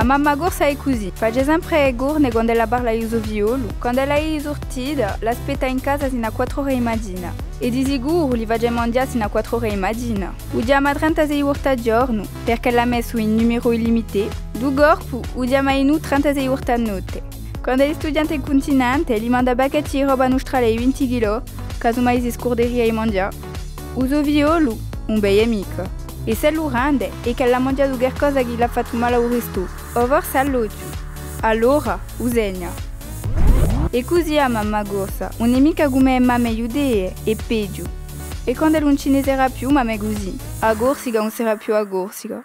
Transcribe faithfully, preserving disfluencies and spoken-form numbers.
Mamma corsa hè cusì, face sempre e corne quand'ella parla di u so figliolu. Quand'ella hè surtita, l'aspetta in casa sinu à quattru ore di matina. È di sicuru li face manghjà sinu à quattru ore di matina. U chjama trentasei volte à ghjornu, perchè l'hà messu in numéro illimité. Di corpu, u chjama dinù trentasei volte à notte. Quand'ellu hè studiante in cuntinente, li manda pacchetti di roba nustrale di vinti chilò, casumai si scurderia di manghjà. U so figliolu, ùn vede micca. È s'ellu rende, hè ch'ellu hà manghjatu qualcosa chì l'hà fattu male à u restu, o forse à l'ochju. Allora, u segna. È cusì a mamma corsa, ùn hè micca cum'è e mamme ghjudee, hè peghju. È quand'ellu ùn ci ne serà più mamme cusì, a Corsica ùn serà più a Corsica.